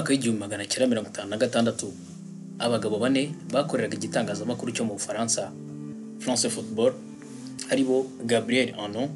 Mu mwaka w'1956, abagabo bane bakoreraga igitangazamakuru cyo mu Bufaransa France Football, aribo Gabriel Hanot,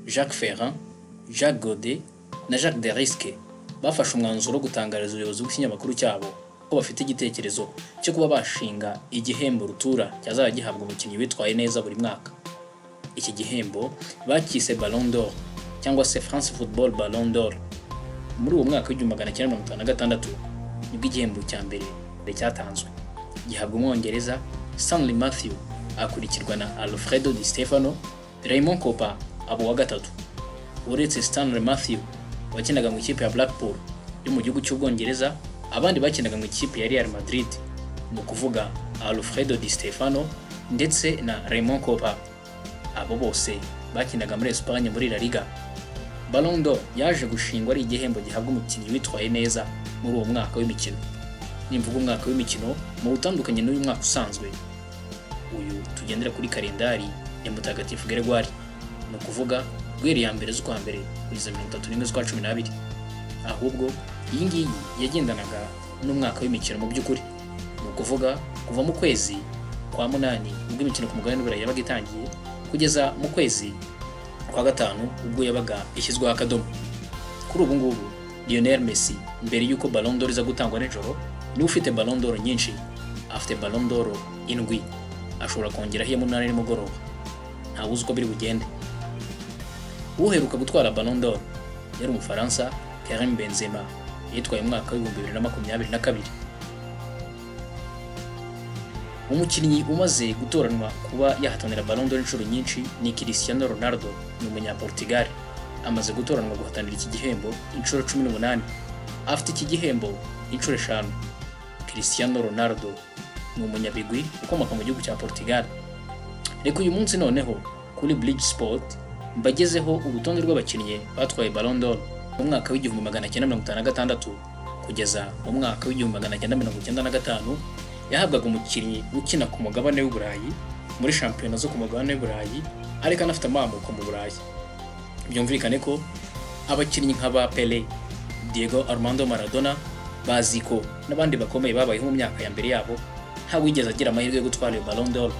Jacques Ferrand, Jacques Godet na Jacques Derisque, bafashe umwanzuro wo gutangariza ubuyobozi bw'ikinyamakuru cyabo ko bafite igitekerezo cyo kuba bashinga igihembo rutura cyazajya gihabwa umukinnyi witwaye neza buri mwaka. Iki gihembo bakise Ballon d'Or cyangwa se France Football Ballon d'Or. Muri uwo mwaka w'1956 nibwo igihembo cya mbere cyatanzwe, gihabwa Umwongereza Stanley Matthew, akurikirwa na Alfredo Di Stefano, Raymond Kopa aba uwa gatatu. Uretse Stanley Matthew wakinaga mu ikipe ya Blackpool yo mu gihugu cy'Ubwongereza, abandi bakinaga mu ikipe ya Real Madrid, ni ukuvuga Alfredo Di Stefano ndetse na Raymond Kopa, abo bose bakinaga muri Espagne muri La Liga. Ballon d'Or yaje gushingwa ari igihembo gihabwa umukinnyi witwaye neza muri uwo mwaka w'imikino. Nimvuga umwaka w'imikino mu utandukanye n'uyu mwaka usanzwe, uyu tugendera kuri kalendari ya Mutagatifu Gregoire, ni ukuvuga guhera iya mbere z'ukwa mbere kugeza 31 z'ukwa 12. Ahubwo iyi ngiyi yagendanaga n'umwaka w'imikino mu by'ukuri, ni ukuvuga kuva mu kwezi kwa munani ubwo imikino ku mugabane w'Uburayi yabaga itangiye kugeza mu kwezi kwa gatanu ubwo yabaga ishyizweho akadomo. Kuri ubu ngubu Lionel Messi, mbere y'uko Ballon d'Or iza gutangwa nijoro, niwe ufite Ballon d'Or nyinshi, afite Ballon d'Or indwi, ashobora kongeraho iya munani nimugoroba, ntawe uzi uko biri bugende. Uheruka gutwara Ballon d'Or yari Umufaransa Karim Benzema, yitwaye mu mwaka w'2022. Umukinnyi umaze gutoranwa kuba yahatanira Ballon d'Or inshuro nyinshi ni Cristiano Ronaldo, ni umunyaportugal, amaze gutoranwa guhatanira iki gihembo inshuro 18, afite iki gihembo inshuro 5. Cristiano Ronaldo ni umunyabigwi ukomoka mu gihugu cya Portugal. Reka uyu munsi noneho kuri Bridge Sport mbagezeho urutonde rw'abakinnyi batwaye Ballon d'Or mu mwaka w'1956 kugeza mu mwaka w'1995. Yahabwaga umukinnyi ukina ku mugabane w'Uburayi muri shampiyona zo ku mugabane w'Uburayi ariko anafite amamuko mu Burayi. Byumvikane ko abakinnyi nka ba Pele, Diego Armando Maradona, Baziko n'abandi bakomeye babayeho mu myaka ya mbere yabo ntawigeze agira amahirwe yo gutwara iyo Ballon d'Or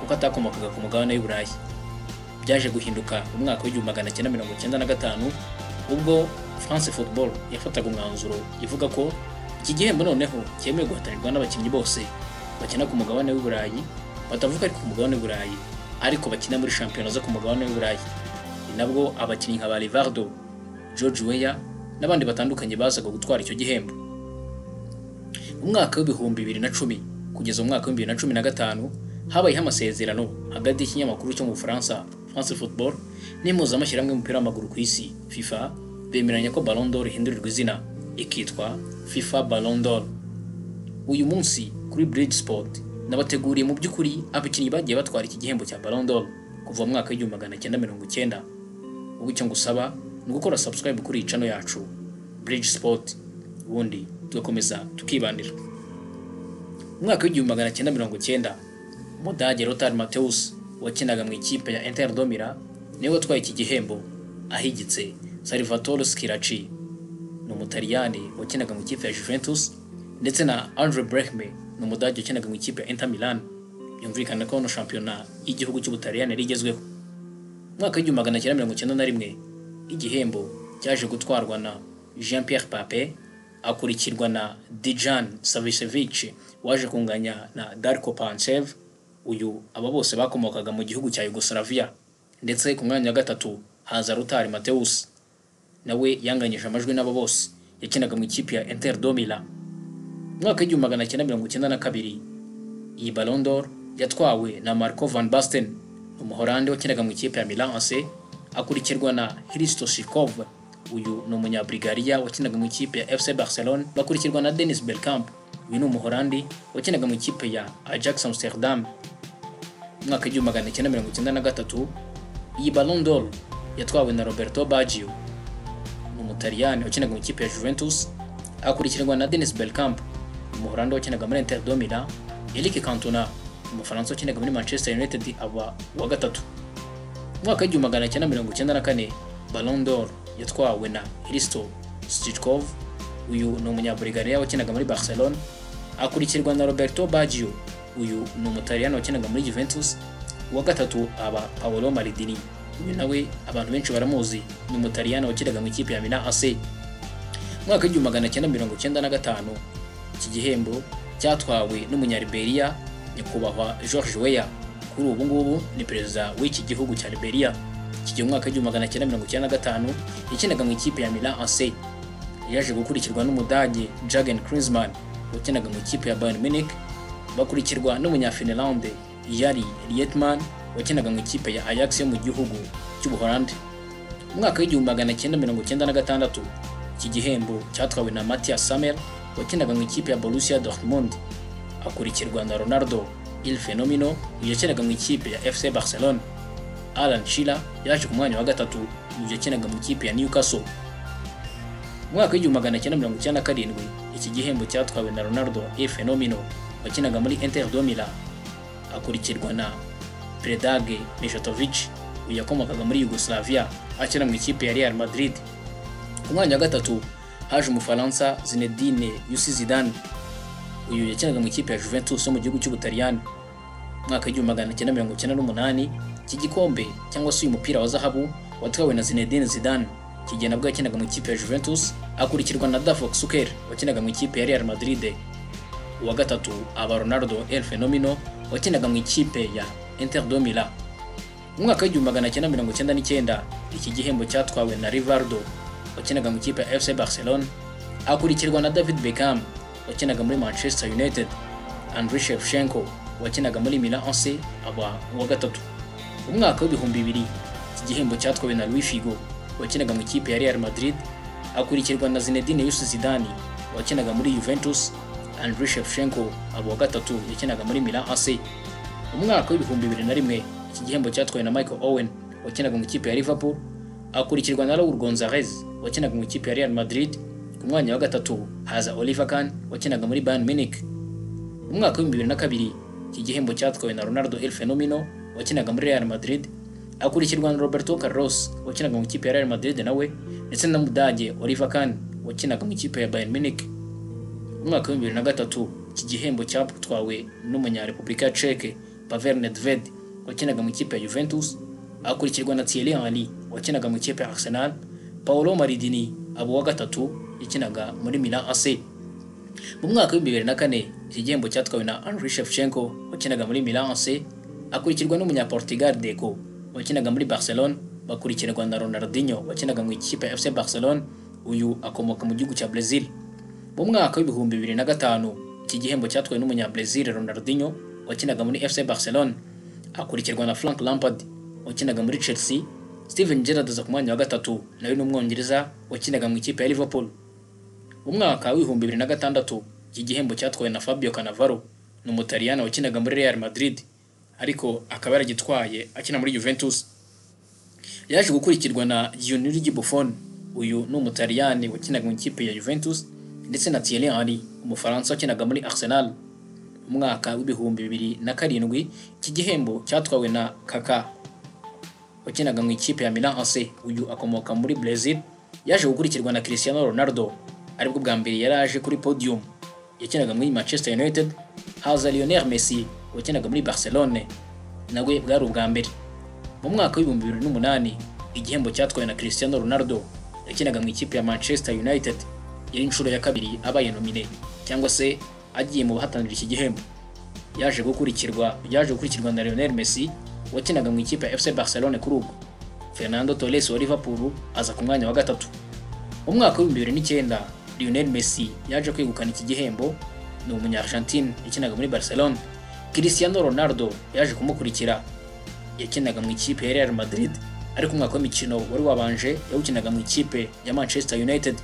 kuko atakomokaga ku mugabane w'Uburayi. Byaje guhinduka mu mwaka w'1995 ubwo France Football yafataga umwanzuro ivuga ko iki gihembo noneho cyemewe guhatanirwa n'abakinnyi bose bakina ku mugabane w'Uburayi, batavuga ariko ku mugabane w'Uburayi ariko bakina muri shampiyona zo ku mugabane w'Uburayi. Ni nabwo abakinnyi nka ba Rivaldo, George Weah n'abandi batandukanye bazaga gutwara icyo gihembo. Mu mwaka w'2010 kugeza mu mwaka w'2015 habayeho amasezerano hagati y'ikinyamakuru cyo mu Bufaransa France Football n'impuzamashyirahamwe y'umupira w'amaguru ku isi FIFA, bemeranya ko Ballon d'Or ihindurirwa izina ikitwa FIFA Ballon d'Or. Uyu munsi kuri Bridge Sport nabateguriye mu by'ukuri abakinnyi bagiye batwara iki gihembo cya Ballon d'Or kuva mu mwaka w'1990. Ubu icyo ngusaba ni ugukora subscribe kuri iyi channel yacu Bridge Sport, ubundi tugakomeza tukibanira. Mu mwaka w'1990 Umudage Lothar Matthäus wakinaga mu ikipe ya Inter de Milan niwe watwaye iki gihembo, ahigitse Salvatore Schillaci, ni Umutaliyani wakinaga mu ikipe ya Juventus, ndetse na Andre Brehme, ni Umudage wakinaga mu ikipe ya Inter Milan. Byumvikana ko no shampiyona y'igihugu cy'Ubutaliyani yari igezweho. Mu mwaka w'1991 igihembo cyaje gutwarwa na Jean Pierre Papin, akurikirwa na Dejan Savicevic waje kunganya na Darko Panchev. Uyu aba bose bakomokaga mu gihugu cya Yugoslavia, ndetse ku mwanya wa gatatu haza Lothar Matthäus, nawe yanganyije amajwi n'abo bose, yakinaga mu ikipe ya Inter de Milan. Mu mwaka w'1992 iyi Ballon d'Or yatwawe na Marco van Basten, Umuholandi wakinaga mu ikipe ya Milan AC, akurikirwa na Hristo Stoichkov, uyu ni Umunyabulgaria wakinaga mu ikipe ya FC Barcelone, bakurikirwa na Dennis Bergkamp, uyu ni Umuholandi wakinaga mu ikipe ya Ajax Amsterdam. Mu mwaka w'1993 iyi Ballon d'Or yatwawe na Roberto Baggio, ni Umutaliyani wakinaga mu ikipe ya Juventus, akurikirwa na Dennis Bergkamp, Umuholandi wakinaga muri Inter de Milan, Eric Cantona, Umufaransa wakinaga muri Manchester United, aba uwa gatatu. Mu mwaka w'1994 Ballon d'Or yatwawe na Hristo Stoichkov, Uyu ni umunyabulgaria wakinaga muri Barcelona, akurikirwa na Roberto Baggio. Uyu ni umutaliyani wakinaga muri Juventus. Uwa gatatu aba Paolo Maldini. Uyu nawe abantu benshi baramuzi, ni umutaliyani wakinaga mu ikipe ya Milan AC. Mu mwaka w'1995 iki gihembo cyatwawe n'umunyaliberia nyakubahwa George Weah. Kuri ubu ngubu ni perezida w'iki gihugu cya Liberia. Iki gihe mu mwaka w'1995 yakinaga mu ikipe ya Milan AC. Yaje gukurikirwa n'umudage Jürgen Klinsmann wakinaga mu ikipe ya Bayern Munich, bakurikirwa n'umunyafinlande Jari Liedman wakinaga mu ikipe ya Ajax yo mu gihugu cy'Ubuholandi. Mu mwaka w'1996 iki gihembo cyatwawe na Matthias Sammer wakinaga mu ikipe ya Borussia Dortmund, akurikirwa na Ronaldo Il Fenomeno yakinaga mu ikipe ya FC Barcelona. Alan Shearer yaje ku mwanya wa gatatu, yakinaga mu ikipe ya Newcastle. Mu mwaka w'1997 iki gihembo cyatwawe na Ronaldo Il Fenomeno wakinaga muri Inter de Milan, akurikirwa na Predrag Mijatovic yakomokaga muri Yugoslavia akina mu ikipe ya Real Madrid. Ku mwanya wa gatatu haje umufaransa Zinedine Yussi Zidane. Uyu yakinaga mu ikipe ya Juventus yo mu gihugu cy'Ubutaliyani. Mu mwaka w'1998 iki gikombe cyangwa se uyu mupira wa zahabu watwawe na Zinedine Zidane. Iki gihe nabwo yakinaga mu ikipe ya Juventus, akurikirwa na Davor Suker wakinaga mu ikipe ya Real Madrid. Uwa gatatu aba Ronaldo El Fenomeno wakinaga mu ikipe ya Inter de Milan. Mu mwaka w'1999 iki gihembo cyatwawe na Rivaldo wakinaga mu ikipe ya FC Barcelona, akurikirwa na David Beckham wakinaga muri Manchester United. Andriy Shevchenko wakinaga muri Milan AC aba uwa gatatu. Mu mwaka w'2000 iki gihembo cyatwawe na Luis Figo wakinaga mu ikipe ya Real Madrid, akurikirwa na Zinedine Yussi Zidane wakinaga muri Juventus. Andriy Shevchenko aba uwa gatatu yakinaga muri Milan AC. Mu mwaka w'2001 iki gihembo cyatwawe na Michael Owen wakinaga mu ikipe ya Liverpool, akurikirwa na Raul Gonzalez wakinaga mu ikipe ya Real Madrid. Ku mwanya wa gatatu haza Oliver Kahn wakinaga muri Bayern Munich. Mu mwaka w'2002 iki gihembo cyatwawe na Ronaldo El Fenomeno wakinaga muri Real Madrid, akurikirwa na Roberto Carlos wakinaga mu ikipe ya Real Madrid nawe, ndetse na Mudage Oliver Kahn wakinaga mu ikipe ya Bayern Munich. Mu mwaka w'2003 iki gihembo cyatwawe n'umunyarepublika Czech Pavel Nedved wakinaga mu ikipe ya Juventus, akurikirwa na Thierry Henry wakinaga mu ikipe ya Arsenal. Paolo Maldini abo wa gatatu yakinaga muri Milan AC. Mu mwaka w'2004 iki gihembo cyatwawe na Andriy Shevchenko wakinaga muri Milan AC, akurikirwa n'umunyaportugal Deco wakinaga muri Barcelona, bakurikirwa na Ronaldinho wakinaga mu ikipe ya FC Barcelona, uyu akomoka mu gihugu cya Brazil. Mu mwaka w'2005 iki gihembo cyatwawe n'umunyabrazil Ronaldinho wakinaga muri FC Barcelona, akurikirwa na Frank Lampard wakinaga muri Chelsea. Steven Gerrard aza ku mwanya wa gatatu, nawe ni umwongereza wakinaga mu ikipe ya Liverpool. Mu mwaka w'2006 iki gihembo cyatwawe na Fabio Cannavaro, ni umutaliyani wakinaga muri Real Madrid ariko akaba yaragitwaye akina muri Juventus. Yaje gukurikirwa na Gianluigi Buffon, uyu ni umutaliyani wakinaga mu ikipe ya Juventus, ndetse na Thierry Henry umufaransa wakinaga muri Arsenal. Mu mwaka w'2007 iki gihembo cyatwawe na Kaka wakinaga mu ikipe ya Milan AC, uyu akomoka muri Brazil. Yaje gukurikirwa na Cristiano Ronaldo aribwo bwa mbere yaraje kuri podium, yakinaga muri Manchester United. Haza Lionel Messi wakinaga muri Barcelone, nawe bwari ubwa mbere. Mu mwaka w'2008 igihembo cyatwawe na Cristiano Ronaldo yakinaga mu ikipe ya Manchester United, yari inshuro ya kabiri abaye nomine cyangwa se agiye mu bahatanira iki gihembo. Yaje gukurikirwa na Lionel Messi wakinaga mu ikipe ya FC Barcelona kuri ubwo. Fernando Torres wa Liverpool aza ku mwanya wa gatatu. Mu mwaka w'2009 Lionel Messi yaje kwegukana iki gihembo, ni umunya-Argentine yakinaga muri Barcelona. Cristiano Ronaldo yaje kumukurikira, yakinaga mu ikipe ya Real Madrid, ariko umwaka w'imikino wari wabanje yawukinaga mu ikipe ya Manchester United.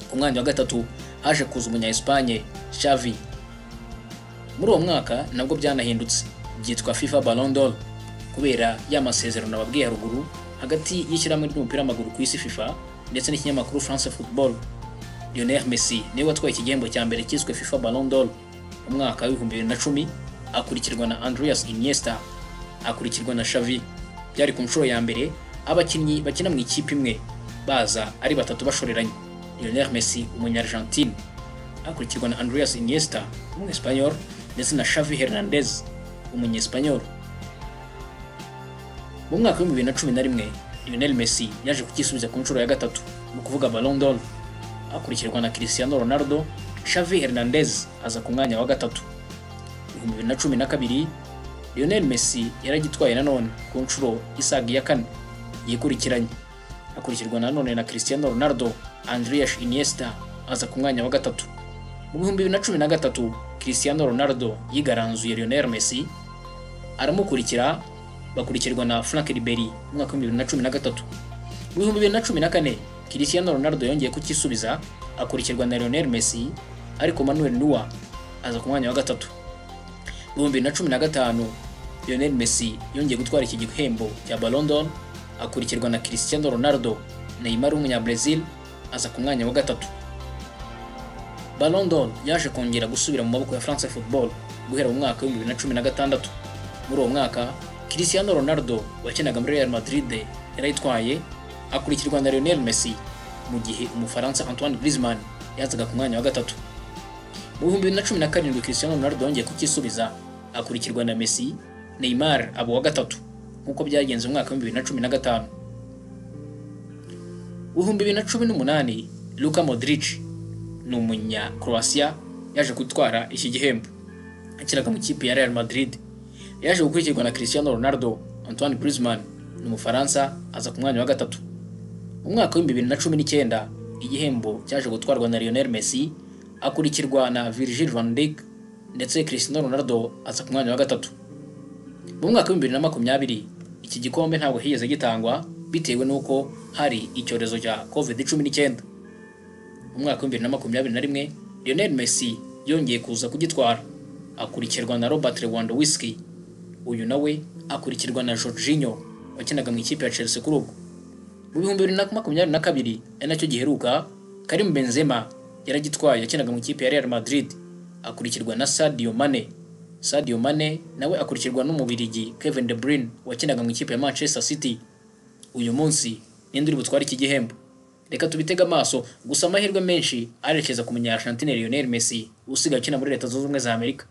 Ku mwanya wa gatatu haje kuza umunya-Espagne Xavi. Muri uwo mwaka nabwo byanahindutse byitwa FIFA Ballon d'Or kubera ya masezerano nababwiye haruguru hagati y'ishyirahamwe ry'umupira w'amaguru ku isi FIFA ndetse n'ikinyamakuru France Football. Lionel Messi niwe watwaye iki gihembo cya mbere cyiswe FIFA Ballon d'Or mu mwaka w'2010, akurikirwa na Andreas Iniesta, akurikirwa na Xavi. Byari ku nshuro ya mbere abakinnyi bakina mu ikipe imwe baza ari batatu bashoreranye. Lionel Messi umunya-Argentine, akurikirwa na Andreas Iniesta umunya-Espanyol ndetse na Xavi Hernandez umunya-Espanyol. Mu mwaka wa 2011 Lionel Messi yaje kukisubiza ku nshuro ya gatatu, mu kuvuga Ballon d'Or, akurikirwa na Cristiano Ronaldo. Xavi Hernandez aza ku mwanya wa gatatu. 2012 Lionel Messi yaragitwaye nanone ku nshuro isaga iya kane yikurikiranye, akurikirwa nanone na Cristiano Ronaldo. Andreas Iniesta aza ku mwanya wa gatatu. Mu 2013 Cristiano Ronaldo yigaranzuye Lionel Messi aramukurikira, bakurikirwa na Franck Ribéry mu mwaka wa 2013. Mu 2014 Cristiano Ronaldo yongeye kukisubiza, akurikirwa na Lionel Messi, ariko Manuel Neuer aza ku mwanya wa gatatu. Mu 2015 Lionel Messi yongeye gutwara iki gihembo cya Ballon d'Or, akurikirwa na Cristiano Ronaldo. Neymar w'umunya-Brazil aza ku mwanya wa gatatu. Ballon d'Or yaje kongera gusubira mu maboko ya France Football guhera mu mwaka wa 2016. Muri uwo mwaka Cristiano Ronaldo wakinaga muri Real Madrid yarayitwaye, akurikirwa na Lionel Messi, mu gihe umufaransa Antoine Griezmann yazaga ku mwanya wa gatatu. Mu 2017 Cristiano Ronaldo yongeye kukisubiza, akurikirwa na Messi, Neymar abo wa gatatu nkuko byagenze mu mwaka wa 2015. Mu 2018 Luka Modric ni umunya Croatia yaje gutwara iki gihembo, akinaga mu kipe ya Real Madrid. Yaje gukurikirwa na Cristiano Ronaldo. Antoine Griezmann ni umufaransa aza ku mwanya wa gatatu. Mu mwaka wa 2019 igihembo cyaje gutwarwa na Lionel Messi, akurikirwa na Virgil van Dijk ndetse Cristiano Ronaldo aza ku mwanya wa gatatu. Mu mwaka wa 2020 iki gikombe ntabwo higeze gitangwa bitewe n'uko hari icyorezo cya COVID-19. Mu mwaka wa 2021 Lionel Messi yongeye kuza kugitwara, akurikirwa na Robert Lewandowski, uyu nawe akurikirwa na Jorginho wakinaga mu ikipe ya Chelsea kuri ubwo. Mu 2022 ari nacyo giheruka, Karim Benzema yaragitwaye, yakinaga mu ikipe ya Real Madrid, akurikirwa na Sadio Mane. Sadio Mane nawe akurikirwa n'umubirigi Kevin De Bruyne wakinaga mu ikipe ya Manchester City. Uyu munsi ninde uri butware iki gihembo? Reka tubitege amaso, gusa amahirwe menshi arerekeza ku munya-Argentine Lionel Messi usigaye akina muri Leta Zunze Ubumwe za Amerika.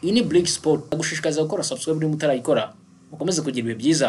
Iyi ni Blink Sport, ndagushishikariza gukora subscribe niba utarayikora, mukomeze kugira ibihe byiza.